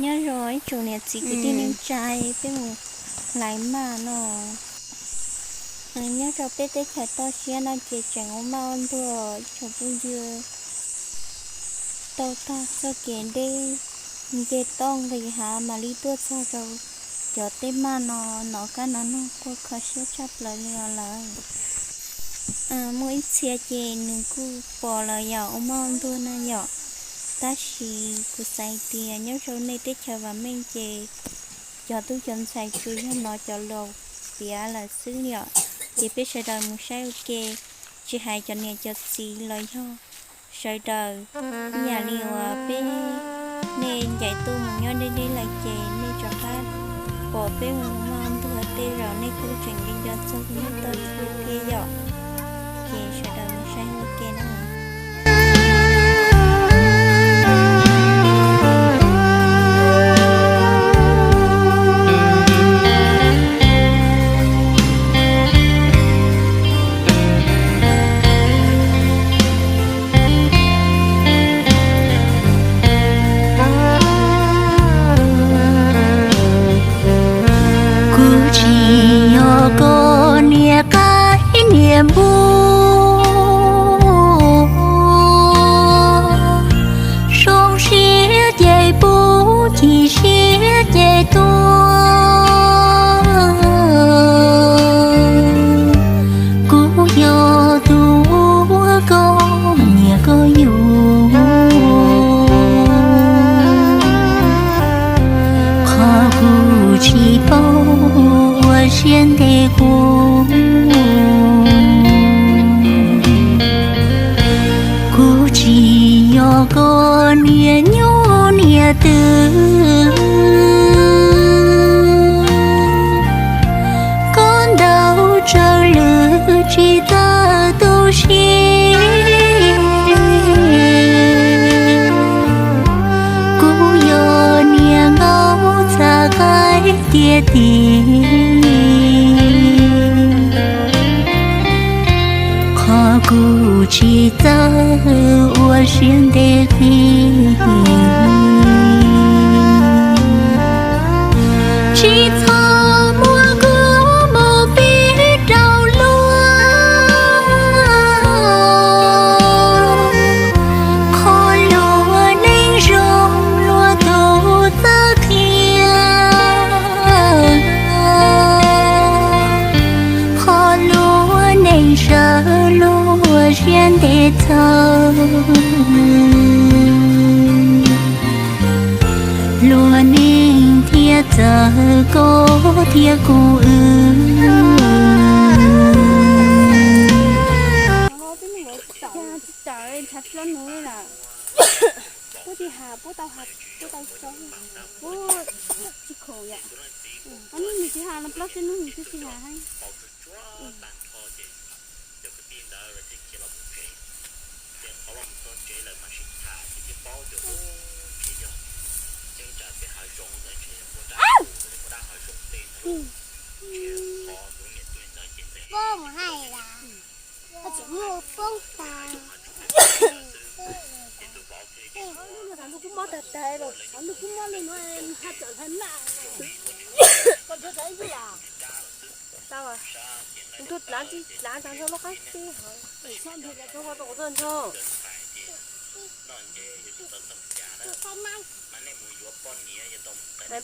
Nyob zoo ib tsoom niam txiv kwv tij neej tsa, peb mus hlais maj no. Nyob rau peb teb chaws toj siab no ces tseem ua maj ua ntuag, ib tsoom phooj ywg, tau tag txoj kev deb, nce toj nqis hav mam li tuaj txog rau cov tej maj no, nov qab nov noog quaj kho siab tshaj plaws li os lawm. Muaj ib txhia ces nws kuj pom lawm yom, ua maj ua ntuag na yom. Tab sis kuv xav hais tias nyob rau nej teb chaws vam meej ces cov tub cov ntxhais tsuas yog nov cov laus piav lawm xwb yom. Ces peb sawv daws mus saib ua ke, tsis hais cov niam cov txiv los yog sawv daws, ib yam li uas peb, nej ncaim tuaj mus nyob deb deb lawm ces nej rov qab pom peb mus maj ntuag tej zaum nej kuj tseem nco nco txog kuv nyob toj siab thiab yom. Ces sawv daws mus saib ua ke na. Kuv tsis yog koj niam qaib niam npua, zoo siab ces pub, chim siab ces tuag. Kuv yog tus uas koj nyiam koj yug, qhov kuv tsis paub ua siab ntev kuv. Kuv tsis yog koj niam nyuj niam twm, koj ntaus tsawg lwm tsis txawj tu siab. Kuv yog niam nkauj txav qaib tiag tiag, qhov kuv tsis txawj ua siab ntev qis. Tsis txhob muab kuv mus pib rau luag, qhov luag neej zoo luag tus txawj qhia, qhov luag neej sawv luag siab ntev txawv. Luag neej thiaj txawv koj thiab kuv wb. Pub tsis has, pub tau has, pub tau tso, pub tsis khoom yom. Ob hnub nws tsis has los plaub tsib hnub nws twb tsis has heev. Poob mus hais las, tseem muaj poob tas. Lub kub mob tag tag, lub kub mob li no ha tawm hlais maj. Koj nrhiav tau ib yam. Tau, nrhiav tag nrho lub qab teb hov. Tau nrhiav tag nrho.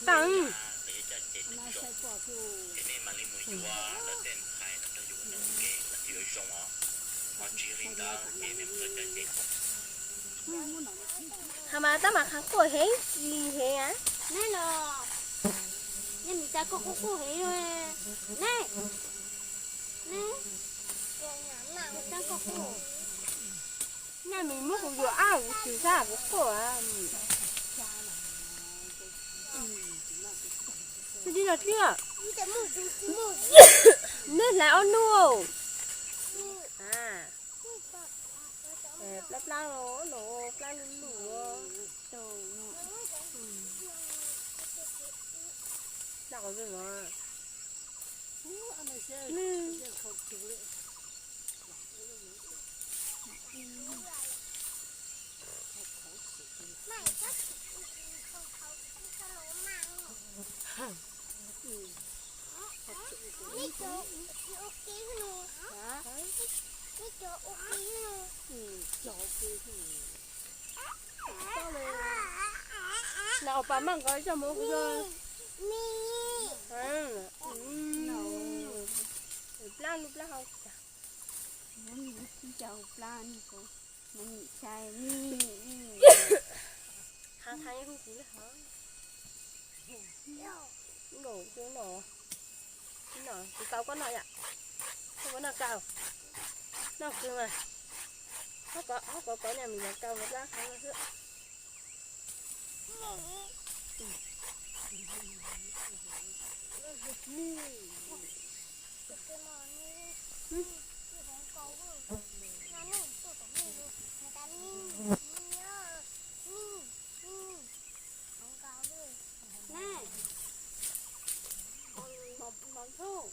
Paj. Qhov mas tab mas qhov quaj heev li heev a. Neb los, yog nws cas koj quaj quaj heev ne. Neb, neb, koj quaj. Neb, nws muab kuv yuam ab kuv tsis sab kuv quaj. Twb tsis los twb. Neb hlais ob hnub. Plab plab los no, plab lub lub. Plab qhov zoo no. Los pas maj nqos coj mus kuv. Plab lub plab hau. Cov plab ni, kuv nim sai ni. Qhav qhav kuv kuv lub hov. Lub no, lub no, no kuv kau koj noj yom. Koj muab noj kau. Noj kawg mas. Hov kov, hov kov kov niag mis los kau los plab qhav no xwb. Nai, mos ntsuj,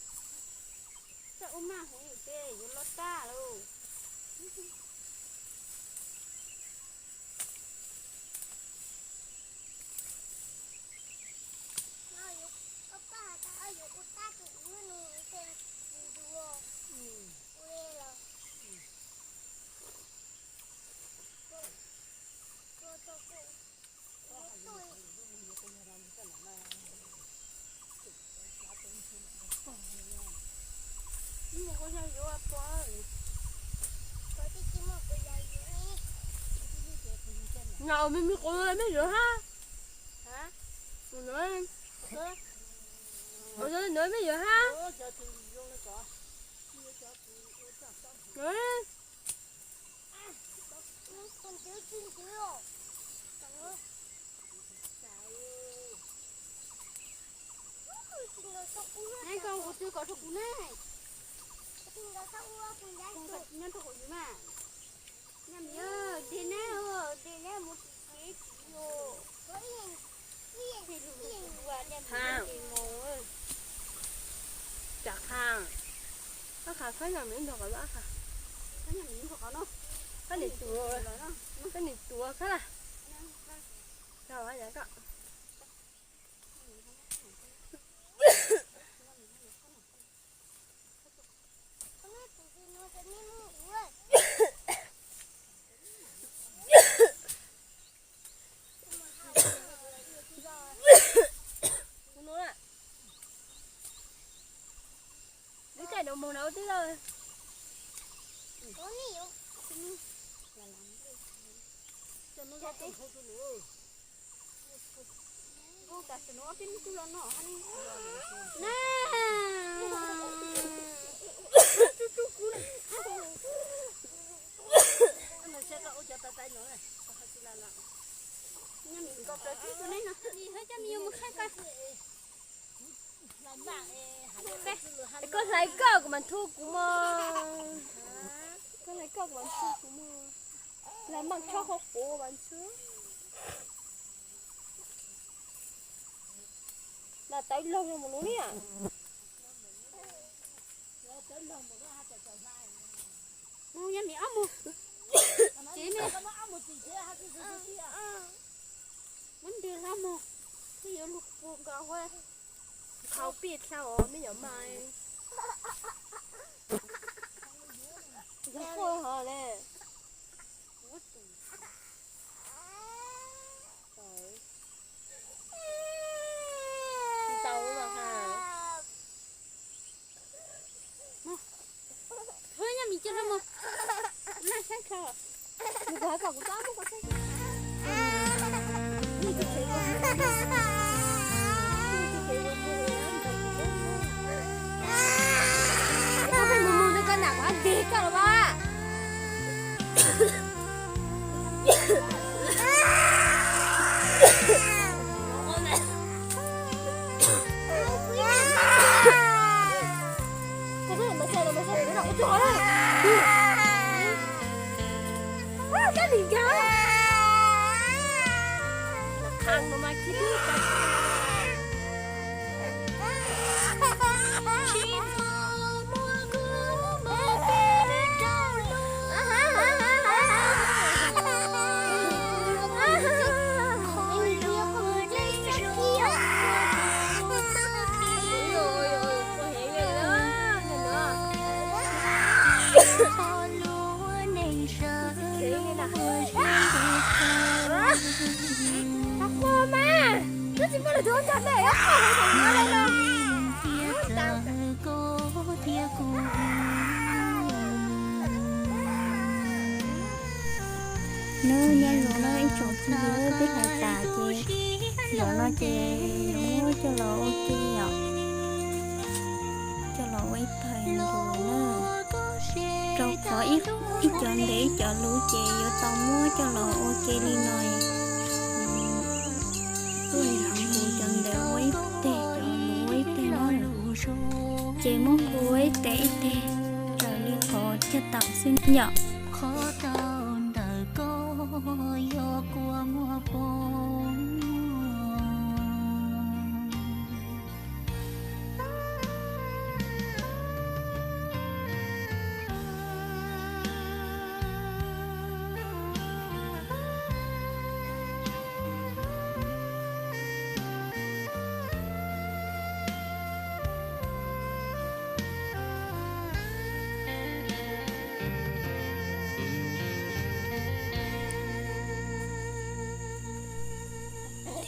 txawj ua maj hauv ces yuav loj tag lauj. Noj me me quav me yuav hab. Noj me yuav hab. Neb koj kuv twb kom rau kuv ne. Nyob rau hauv yus mas. Nyob me, de neb, de neb mus tsis tsis tsis yus. Tsam qha, ab qha, koj nyam me nrog qhov no, koj nim tuav, koj nim tuav koj na. Lub caij no mus no twb lawm. Koj hlais koj kuv mam ntxub kuv mog. Koj hlais koj kuv mam ntxub kuv mog. Hlais maj chob qhov quav mam ntxub. Mas tawv laug no mus lub niam. Mus, yog nim ob mus. Ces ne, muab ntws hlo mus, twb yuav lug puag nkaus ua. Qhau pij dlhau os me nyuam mas. Yog quaj hov le. Tsis tau mas ha. Hnub nyob mis cog rau mus. Naj saib kho. Nws kom kom kuv txob muab kuv saib. Koj pheej mus mus no koj nam kuv ab ntig koj los mas. Nyob zoo na ib tsoom phooj ywg, peb hais tas ces zaum no ces yuav muab coj los ua ke yom, coj los ua ib pawg nqus na. Rau qhov ib cov ntev ib cov luv ces yuav tau muab coj los ua ke li no. Tuaj nqus cov ntev ua ib teg, cov luv ua ib teg na, ces muab nqus ua ib teg ib teg raws li qhov caj tau xwb yom.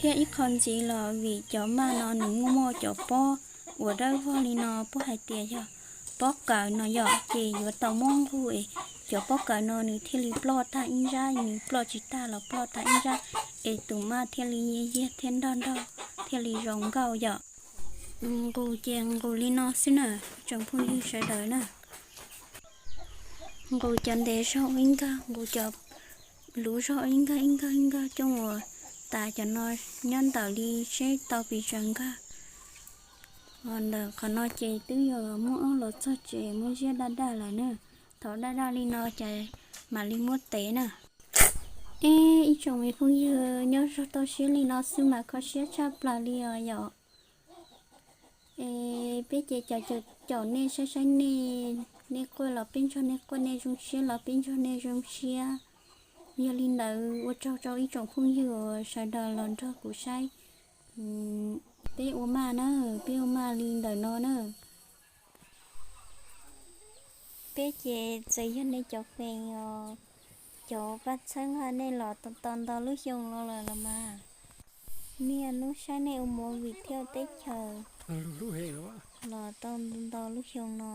Thiab ib qho ntxiv los vim cov maj no nws muaj muaj cov pob uas dawb vog li no, puab hais tias yog pob kawm no yom, ces yuav tau muab nqus es cov pob kawm no nws thiaj li ploj tag ib nrab, nws ploj tsis tag los ploj tag ib nrab, es tus maj thiaj li yiag thiab nrog nrog, thiaj li zoo nkauj yom. Nqus ces nqus li no xwb na, tsoom phooj ywg sawv daws na. Nqus cov ntev zog ua ib nkawg, nqus cov luv zog ib nkawg ib nkawg ib nkawg coj mus tas cov no nyob ntawm li seb tau pes tsawg nkawg. Ntawm qhov no ces twb yog muab ob los txog tsev muab ziab daj daj lawm na. Thaum daj daj li no ces mam li muab tev na. Ib tsoom me phooj ywg, nyob zog toj siab li no xwb mas kho siab tshaj plaws li os yom. Es peb ces caum caum nej saib saib nej, nej quaj los peb nrog nej quaj, nej zoo siab los peb nrog nej zoo siab. Yog li ntawd ua tsaug rau ib tsoom phooj ywg uas sawv daws los nrog kuv saib. Peb ua maj na, peb ua maj li ntawm no na. Peb ces txawm yog nej cov fans os, cov pab txhawb nqa nej los tau ntau lub xyoo no lawm los mas. Niaj hnub saib nej ua movie thiab ua teb chaws los tau ntau lub xyoo no.